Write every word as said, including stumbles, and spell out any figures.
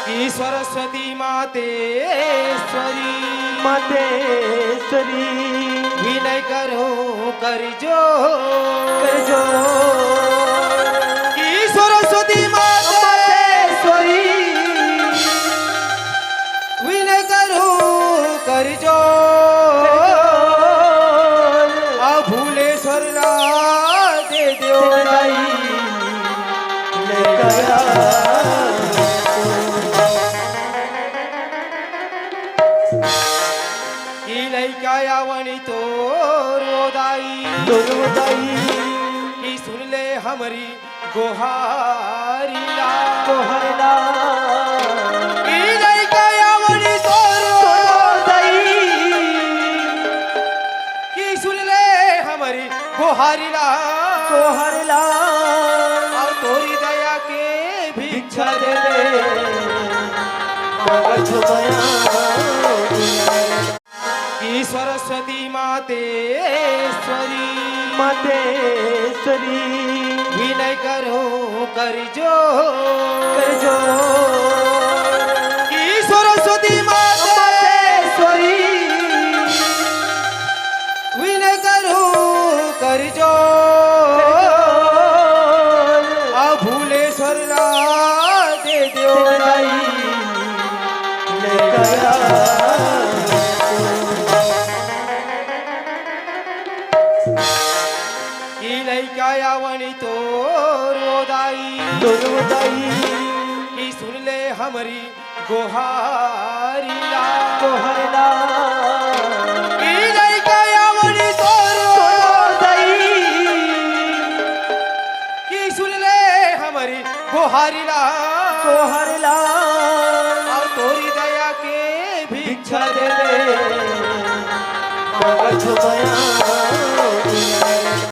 कि सरस्वती मातेश्वरी, मातेश्वरी, विनय करूं कर जोर, कर जोर। कि सरस्वती मातेश्वरी, मातेश्वरी, विनय करूं कर जोर। कर जोर। आ भूलेश्वर ला दे देव दाई। कि लइका आवनी तोर ओ दाई, तोर ओ दाई, कि सुन ले हमरी गोहारी ला, गोहारी ला। कि लइका आवनी तोर ओ दाई, कि सुन ले हमरी गोहारी ला, गोहारी ला। अउ तोरी दया के भिक्षा दे दे, मांगत हों मया। कि सरस्वती मातेश्वरी, मातेश्वरी, विनय करूं कर जोर, कर जोर। कि सरस्वती मातेश्वरी, विनय करूं कर जोर। आ भूलेश्वर ला दे देव दाई। कि लइका आवनी तोर ओ दाई, तोर ओ दाई, कि सुन ले हमरी गोहारी ला, गोहारी ला। कि लइका आवनी तोर ओ दाई, कि सुन ले हमरी गोहारी ला, गोहारी ला। अउ तोरी दया के भिक्षा दे दे, मांगत हों मया।